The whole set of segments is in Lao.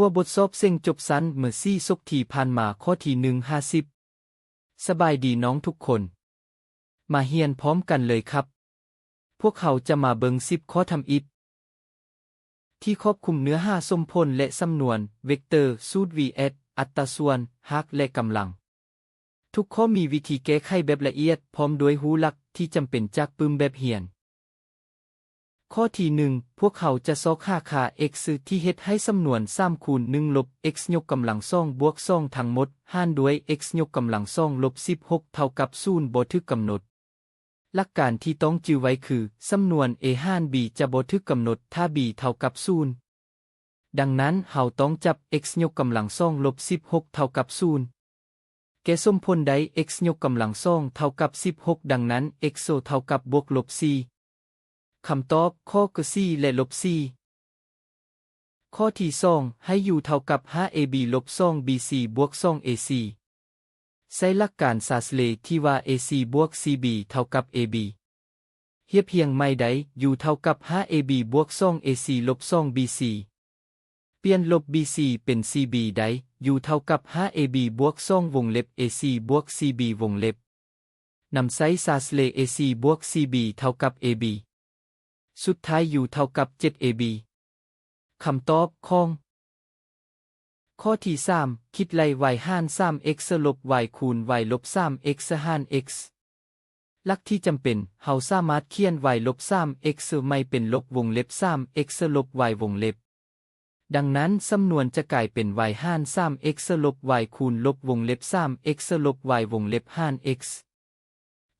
ຫົວບົດສອບເສັງຈົບຊັ້ນເມື່ອສີ່ສົກທີ່ຜ່ານມາ ຂໍ້ທີໜຶ່ງຫາສິບ. ສະບາຍດີນ້ອງທຸກຄົນ. ມາຮຽນພ້ອມກັນເລີຍຄັບ. ພວກເຮົາຈະມາເບິ່ງສິບຂໍ້ທຳອິດ ທີ່ຄອບຄຸມເນື້ອຫາສົມຜົນ ແລະ ສຳນວນ, ເວັກເຕີ, ສູດ V S, ອັດຕາສ່ວນ, ຮາກ ແລະ ກຳລັງ. ທຸກຂໍ້ມີວິທີແກ້ໄຂແບບລະອຽດ ພ້ອມດ້ວຍຮູ້ຫຼັກທີ່ຈຳເປັນຈາກປຶ້ມແບບຮຽນ. ຂໍ້ທີໜຶ່ງ, ພວກເຮົາຈະຊອກຫາຄ່າ x ທີ່ເຮັດໃຫ້ສຳນວນສາມຄູນໜຶ່ງລົບ x ຍົກກຳລັງສອງບວກສອງທັງໝົດ ຫານດ້ວຍ x ຍົກກຳລັງສອງລົບສິບຫົກເທົ່າກັບສູນບໍ່ຖືກກຳນົດ. ຫຼັກການທີ່ຕ້ອງຈື່ໄວ້ຄື ສຳນວນ a ຫານ b ຈະບໍ່ຖືກກຳນົດຖ້າ b ເທົ່າກັບສູນ. ດັ່ງນັ້ນ, ເຮົາຕ້ອງຈັບ x ຍົກກຳລັງສອງລົບສິບຫົກເທົ່າກັບສູນ. ແກ້ສົມຜົນໄດ້ x ຍົກກຳລັງສອງເທົ່າກັບສິບຫົກ, ດັ່ງນັ້ນ x ເທົ່າກັບບວກລົບສີ່. ຄຳຕອບ, ຂໍ້ ກ ສີ່ ແລະ ລົບສີ່. ຂໍ້ທີສອງ, ໃຫ້ u ເທົ່າກັບຫ້າ a b ລົບສອງ b c ບວກສອງ a c. ໃຊ້ຫຼັກການຊາສເລທີ່ວ່າ a c ບວກ c b ເທົ່າກັບ a b. ຮຽບຮຽງໃໝ່ໄດ້ u ເທົ່າກັບຫ້າ a b ບວກສອງ a c ລົບສອງ b c. ປ່ຽນລົບ b c ເປັນ c b ໄດ້ u ເທົ່າກັບຫ້າ a b ບວກສອງ ວົງເລັບ a c ບວກ c b ວົງເລັບ. ນຳໃຊ້ຊາສເລ a c ບວກ c b ເທົ່າກັບ a b. ສຸດທ້າຍ u ເທົ່າກັບເຈັດ a b. ຄຳຕອບຂອງຂໍ້ທີສາມ, ຄິດໄລ່ y ຫານສາມ x ລົບ y ຄູນ y ລົບສາມ x ຫານ x. ຫຼັກທີ່ຈຳເປັນ, ເຮົາສາມາດຂຽນ y ລົບສາມ x ໃໝ່ເປັນລົບ ວົງເລັບ ສາມ x ລົບ y ວົງເລັບ. ດັ່ງນັ້ນ, ສຳນວນຈະກາຍເປັນ y ຫານສາມ x ລົບ y ຄູນລົບ ວົງເລັບ ສາມ x ລົບ y ວົງເລັບ ຫານ x.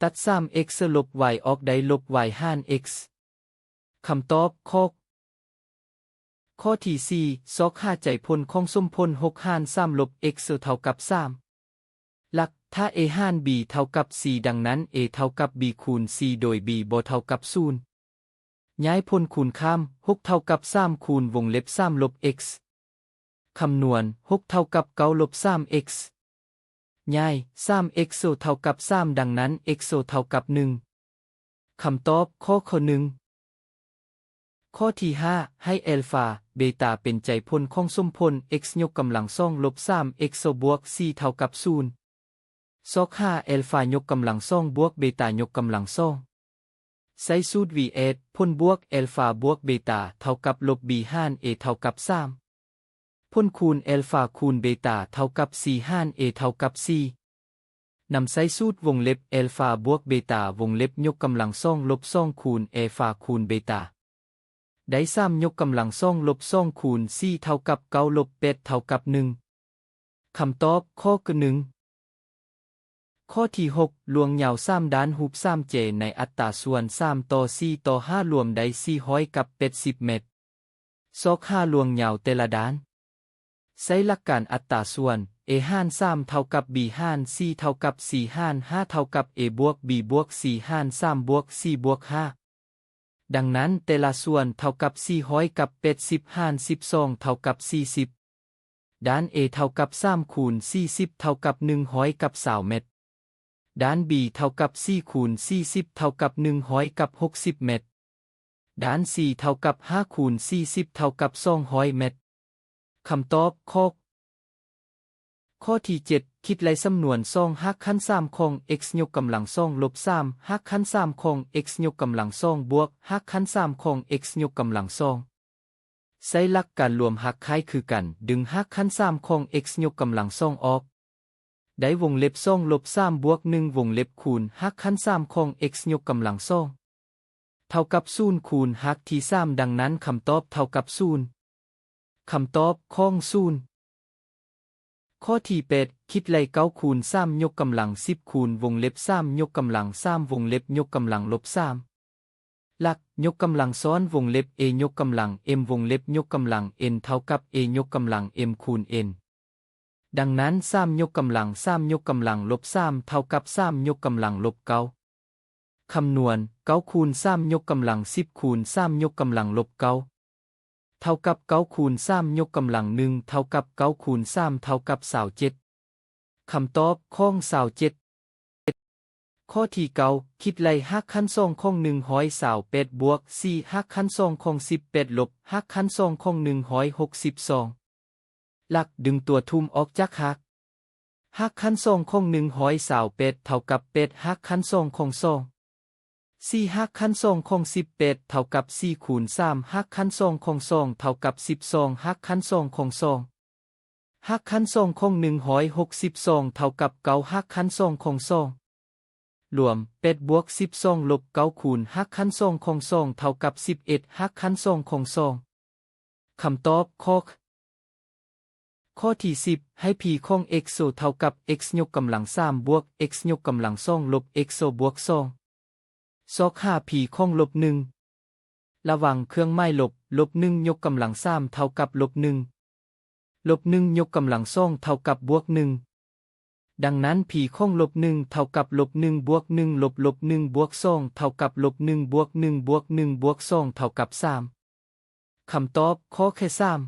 ຕັດສາມ x ລົບ y ອອກໄດ້ລົບ y ຫານ x. ຄຳຕອບ ຂໍ້ ຂໍ້ທີສີ່, ຊອກຫາໃຈຜົນຂອງສົມຜົນ ຫົກຫານສາມລົບ x ເທົ່າກັບສາມ. ຫຼັກ, ຖ້າ a ຫານ b ເທົ່າກັບ c, ດັ່ງນັ້ນ a ເທົ່າກັບ b ຄູນ c ໂດຍ b ບໍ່ເທົ່າກັບສູນ. ຍ້າຍຜົນຄູນຂ້າມ, ຫົກເທົ່າກັບສາມຄູນ ວົງເລັບ ສາມລົບ x. ຄຳນວນ, ຫົກເທົ່າກັບເກົ້າລົບສາມ x. ຍ້າຍ, ສາມ x ເທົ່າກັບສາມ, ດັ່ງນັ້ນ x ເທົ່າກັບໜຶ່ງ. ຄຳຕອບ ຂໍ້ ຂໍ້ໜຶ່ງ. ຂໍ້ທີຫ້າ, ໃຫ້ແອລຟາ, ເບຕາ ເປັນໃຈຜົນຂອງສົມຜົນ x ຍົກກຳລັງສອງລົບສາມ x ບວກສີ່ເທົ່າກັບສູນ. ຊອກຫາແອລຟາຍົກກຳລັງສອງບວກເບຕາຍົກກຳລັງສອງ. ໃຊ້ສູດ V S, ຜົນບວກແອລຟາບວກເບຕາເທົ່າກັບລົບ b ຫານ a ເທົ່າກັບສາມ. ຜົນຄູນແອລຟາຄູນເບຕາເທົ່າກັບ c ຫານ a ເທົ່າກັບສີ່. ນຳໃຊ້ສູດ ວົງເລັບ ແອລຟາບວກເບຕາ ວົງເລັບ ຍົກກຳລັງສອງລົບສອງຄູນແອລຟາຄູນເບຕາ ໄດ້ສາມຍົກກຳລັງສອງລົບສອງຄູນສີ່ເທົ່າກັບເກົ້າລົບແປດເທົ່າກັບໜຶ່ງ. ຄຳຕອບ ຂໍ້ ກ ໜຶ່ງ. ຂໍ້ທີຫົກ, ລວງຍາວສາມດ້ານຮູບສາມແຈໃນອັດຕາສ່ວນສາມຕໍ່ສີ່ຕໍ່ຫ້າລວມໄດ້ສີ່ຮ້ອຍກັບແປດສິບແມັດ. ຊອກຫາລວງຍາວແຕ່ລະດ້ານ. ໃຊ້ຫຼັກການອັດຕາສ່ວນ, a ຫານສາມເທົ່າກັບ b ຫານສີ່ເທົ່າກັບສີ່ຫານຫ້າເທົ່າກັບ a ບວກ b ບວກ c ຫານສາມບວກສີ່ບວກຫ້າ. ດັ່ງນັ້ນ ແຕ່ລະສ່ວນເທົ່າກັບສີ່ຮ້ອຍກັບແປດສິບຫານສິບສອງເທົ່າກັບສີ່ສິບ. ດ້ານ a ເທົ່າກັບສາມຄູນສີ່ສິບເທົ່າກັບໜຶ່ງຮ້ອຍກັບຊາວແມັດ. ດ້ານ b ເທົ່າກັບສີ່ຄູນສີ່ສິບເທົ່າກັບໜຶ່ງຮ້ອຍກັບຫົກສິບແມັດ. ດ້ານ c ເທົ່າກັບຫ້າຄູນສີ່ສິບເທົ່າກັບສອງຮ້ອຍແມັດ. ຄຳຕອບ ຂໍ້ ຂໍ້ທີເຈັດ, ຄິດໄລ່ສຳນວນສອງຮາກຂັ້ນສາມຂອງ x ຍົກກຳລັງສອງລົບສາມຮາກຂັ້ນສາມຂອງ x ຍົກກຳລັງສອງບວກຮາກຂັ້ນສາມຂອງ x ຍົກກຳລັງສອງ. ໃຊ້ຫຼັກການລວມຮາກຄ້າຍຄືກັນ, ດຶງຮາກຂັ້ນສາມຂອງ x ຍົກກຳລັງສອງອອກ. ໄດ້ວົງເລັບສອງລົບສາມບວກໜຶ່ງວົງເລັບຄູນຮາກຂັ້ນສາມຂອງ x ຍົກກຳລັງສອງ ເທົ່າກັບສູນຄູນຮາກທີສາມ, ດັ່ງນັ້ນຄຳຕອບເທົ່າກັບສູນ. ຄຳຕອບຂອງສູນ. ຂໍ້ທີແປດ, ຄິດໄລ່ເກົ້າຄູນສາມຍົກກຳລັງສິບຄູນວົງເລັບສາມຍົກກຳລັງສາມວົງເລັບຍົກກຳລັງລົບສາມ. ຫຼັກ, ຍົກກຳລັງຊ້ອນວົງເລັບ a ຍົກກຳລັງ m ວົງເລັບຍົກກຳລັງ n ເທົ່າກັບ a ຍົກກຳລັງ m ຄູນ n. ດັ່ງນັ້ນ ສາມຍົກກຳລັງສາມຍົກກຳລັງລົບສາມເທົ່າກັບສາມຍົກກຳລັງລົບເກົ້າ. ຄຳນວນ, ເກົ້າຄູນສາມຍົກກຳລັງສິບຄູນສາມຍົກກຳລັງລົບເກົ້າ ເທົ່າກັບເກົ້າຄູນສາມຍົກກຳລັງໜຶ່ງເທົ່າກັບເກົ້າຄູນສາມເທົ່າກັບຊາວເຈັດ. ຄຳຕອບຂອງຊາວເຈັດ. ຂໍ້ທີເກົ້າ, ຄິດໄລ່ຮາກຂັ້ນສອງຂອງໜຶ່ງຮ້ອຍຊາວແປດບວກສີ່ຮາກຂັ້ນສອງຂອງສິບແປດລົບຮາກຂັ້ນສອງຂອງໜຶ່ງຮ້ອຍຫົກສິບສອງ. ຫຼັກ ດຶງຕົວທຸ່ມອອກຈາກຮາກ. ຮາກຂັ້ນສອງຂອງໜຶ່ງຮ້ອຍຊາວແປດເທົ່າກັບແປດຮາກຂັ້ນສອງຂອງສອງ. ສີ່ຮາກຂັ້ນສອງຂອງສິບແປດເທົ່າກັບສີ່ຄູນສາມຮາກຂັ້ນສອງຂອງສອງເທົ່າກັບສິບສອງຮາກຂັ້ນສອງຂອງສອງ. ຮາກຂັ້ນສອງຂອງໜຶ່ງຮ້ອຍຫົກສິບສອງເທົ່າກັບເກົ້າຮາກຂັ້ນສອງຂອງສອງ. ລວມ ແປດບວກສິບສອງລົບເກົ້າຄູນຮາກຂັ້ນສອງຂອງສອງເທົ່າກັບສິບເອັດຮາກຂັ້ນສອງຂອງສອງ. ຄຳຕອບ ຂໍ້ ຂໍ້ທີສິບ ໃຫ້ p ຂອງ x ເທົ່າກັບ x ຍົກກຳລັງສາມບວກ x ຍົກກຳລັງສອງລົບ x ບວກສອງ. ຊອກຫາ p ຂອງລົບໜຶ່ງ. ລະວັງເຄື່ອງໝາຍລົບ, ລົບໜຶ່ງຍົກກຳລັງສາມເທົ່າກັບລົບໜຶ່ງ, ລົບໜຶ່ງຍົກກຳລັງສອງເທົ່າກັບບວກໜຶ່ງ. ດັ່ງນັ້ນ p ຂອງລົບໜຶ່ງເທົ່າກັບລົບໜຶ່ງບວກໜຶ່ງລົບລົບໜຶ່ງບວກສອງເທົ່າກັບລົບໜຶ່ງບວກໜຶ່ງບວກໜຶ່ງບວກສອງເທົ່າກັບສາມ. ຄຳຕອບ ຂໍ້ ແຄ ສາມ.